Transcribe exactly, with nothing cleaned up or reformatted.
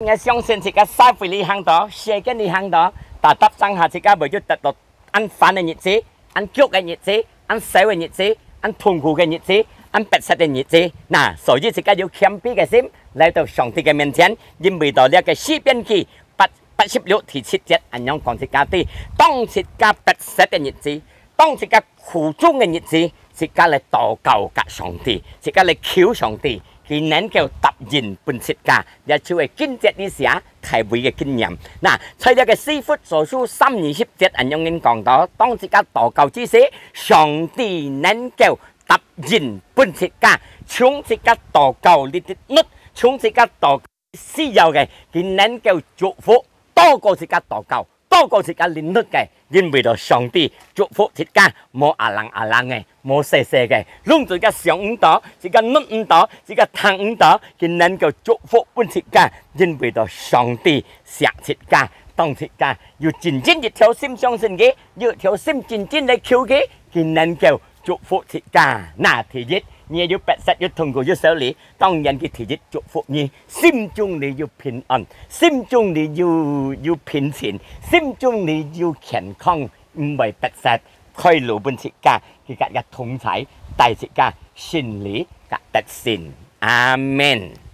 𠊎相信自家社會裡行到，世間裡行到，tetap正下自家會有得到恁煩个日子，恁苦个日子，恁愁个日子，恁痛苦个日子，恁迫切个日子。那，所以自家有謙卑个心來到上帝个面前，因為到這个詩篇記八八十六第七節恁樣講自家知，當自家迫切个日子，當自家苦衷个日子，自家來禱告甲上帝，自家來求上帝，佢能夠答應分自家。這就係經節裡寫大衛个經驗。那，在這个以弗所書三二十節恁樣講到，當自家禱告之時，上帝能夠答應分自家，從自家禱告裡底，從自家禱告需要个，佢能夠祝福，多過自家禱告，多過自家領域个，因為到上帝祝福自家，無阿零阿零个，無細細个，攏自家想毋到，自家諗毋到，自家聽毋到，佢能夠祝福分自家，因為到上帝惜自家，當自家有真正一條心相信佢，有一條心真正來求佢，佢能夠祝福自家。那第一，你有迫切，有痛苦，有愁慮，當然佢第一祝福你，心中裡有平安，心中裡有，有平靜，心中裡有健康，毋會迫切，開路分自家，佢甲个同在，帶自家勝利甲得勝。阿門。